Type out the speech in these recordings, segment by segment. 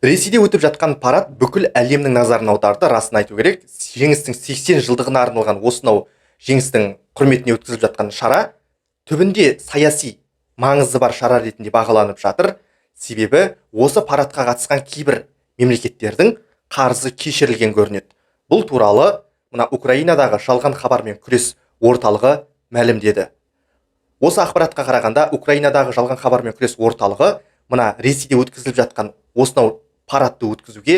Ресейде өтіп жатқан парад бүкіл әлемнің назарын аударды. Расын айту керек, жеңістің 80 жылдығына арналған осынау жеңістің құрметіне өткізіліп жатқан шара түбінде саяси маңызы бар шара ретінде бағаланып жатыр. Себебі осы парадқа қатысқан кейбір мемлекеттердің қарызы кешірілген көрінеді. Бұл туралы мына Украинадағы жалған хабармен күрес орталығы мәлімдеді. Осы ақпаратқа қарағанда, Украинадағы жалған хабармен күрес орталығы мына Ресейде өткізіліп жатқан осынау парадты өткізуге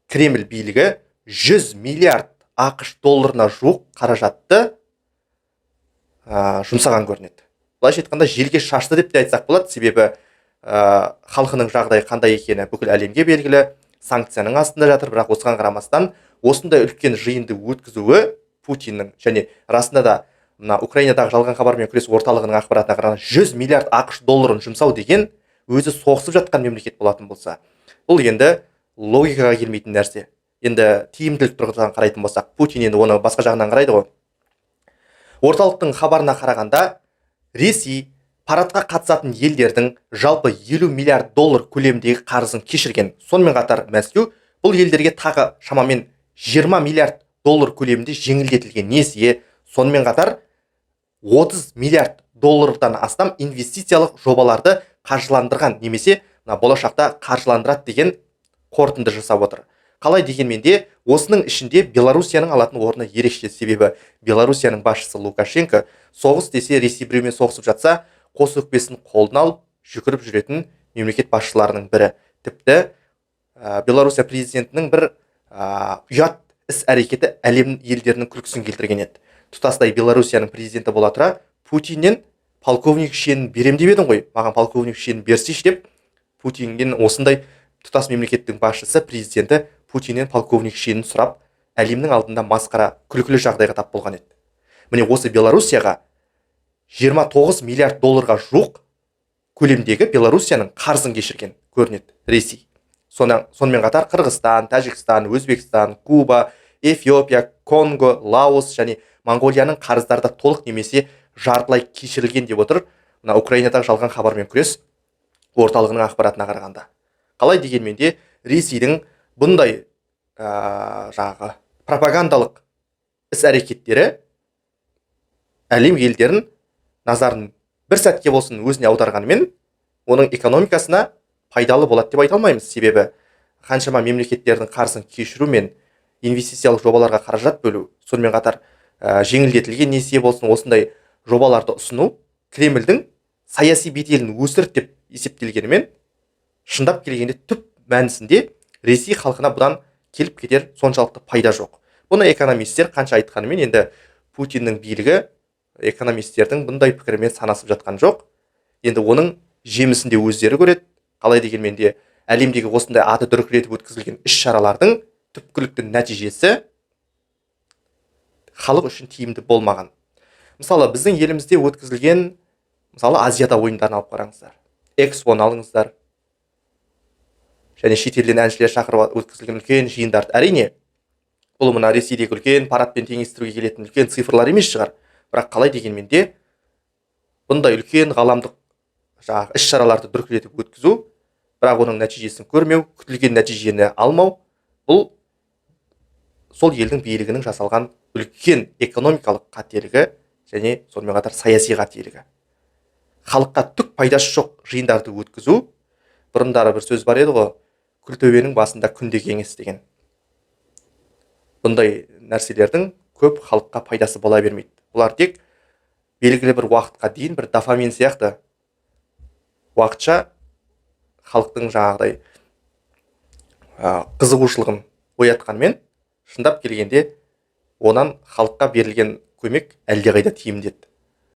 Кремль билігі 100 миллиард АҚШ долларына жуық қаражатты жұмсаған көрінеді. Былайша айтқанда, желге шашты деп те айтсақ болады. Себебі халқының жағдайы қандай екені бүкіл әлемге белгілі, санкцияның астында жатыр. Бірақ осыған қарамастан осындай үлкен жиынды өткізуі Путиннің және расында да мына Украинадағы жалған хабармен күрес орталығының ақпаратына қарағанда, 100 миллиард АҚШ долларын жұмсау деген, өзі соғысып жатқан мемлекет болатын болса, бұл енді логикаға келмейтін нәрсе. Енді тиімділік тұрғысынан қарайтын болсақ, Путин енді оны басқа жағынан қарайды ғой. Орталықтың хабарына қарағанда, Ресей парадқа қатысатын елдердің жалпы 50 миллиард доллар көлеміндегі қарызын кешірген. Сонымен қатар Мәскеу бұл елдерге тағы шамамен 20 миллиард доллар көлемінде жеңілдетілген несие, сонымен қатар 30 миллиард доллардан астам инвестициялық жобаларды қаржыландырған немесе мына болашақта қаржыландырады деген қорытынды жасап отыр. Қалай дегенмен де, осының ішінде Белоруссияның алатын орны ерекше. Себебі Белоруссияның басшысы Лукашенко соғыс десе, Ресей біреумен соғысып жатса, қос өкпесін қолына алып жүгіріп жүретін мемлекет басшыларының бірі. Тіпті Белоруссия президентінің бір ұят іс әрекеті әлем елдерінің күлкісін келтірген еді. Тұтастай Белоруссияның президенті бола тұра, Путиннен «Полковник шенін берем деп едің ғой, маған полковник шенін берсейші» деп, Путиннен, осындай тұтас мемлекеттің басшысы, президенті Путиннен полковник шенін сұрап, әлемнің алдында масқара, күлкілі жағдайға тап болған еді. Міне, осы Белоруссияға 29 миллиард долларға жуық көлемдегі Белоруссияның қарызын кешірген көрінеді Ресей. Сонымен қатар Қырғызстан, Тәжікстан, Өзбекстан, Куба, Эфиопия, Конго, Лаос және Моңғолияның қарыздары да толық немесе жартылай кешірілген деп отыр мына Украинадағы жалған хабармен күрес орталығының ақпаратына қарағанда. Қалай дегенмен де, Ресейдің бұндай жаңағы пропагандалық іс әрекеттері әлем елдерін назарын бір сәтке болсын өзіне аударғанымен, оның экономикасына пайдалы болады деп айта алмаймыз. Себебі қаншама мемлекеттердің қарызын кешіру мен инвестициялық жобаларға қаражат бөлу, сонымен қатар жеңілдетілген несие болсын, осындай жобаларды ұсыну Кремльдің саяси беделін өсірді деп есептелгенімен, шындап келгенде, түп мәнісінде Ресей халқына бұдан келіп кетер соншалықты пайда жоқ. Бұны экономисттер қанша айтқанымен, енді Путиннің билігі экономистердің бұндай пікірімен санасып жатқан жоқ. Енді оның жемісін де өздері көреді. Қалай дегенмен де, әлемдегі осындай аты дүркіретіп өткізілген іс шаралардың түпкілікті нәтижесі халық үшін тиімді болмаған. Мысалы, біздің елімізде өткізілген, мысалы, Азияда ойындарын алып қараңыздар, ЭКСПОны алыңыздар және шетелден әншілер шақырып өткізілген үлкен жиындарды. Әрине, бұл мына Ресейдегі үлкен парадпен теңестіруге келетін үлкен цифрлар емес шығар. Бірақ қалай дегенмен де, бұндай үлкен ғаламдық жаңағы іс шараларды дүркіретіп өткізу, бірақ оның нәтижесін көрмеу, күтілген нәтижені алмау, бұл сол елдің билігінің жасалған үлкен экономикалық қателігі және сонымен қатар саяси қателігі. Халыққа түк пайдасы жоқ жиындарды өткізу. Бұрындары бір сөз бар еді ғой, «Күлтөбенің басында күнде кеңес» деген. Бұндай нәрселердің көп халыққа пайдасы бола бермейді. Бұлар тек белгілі бір уақытқа дейін бір дофамин сияқты уақытша халықтың жаңағыдай қызығушылығын оятқанмен, шындап келгенде, онан халыққа берілген көмек әлдеқайда тиімді еді.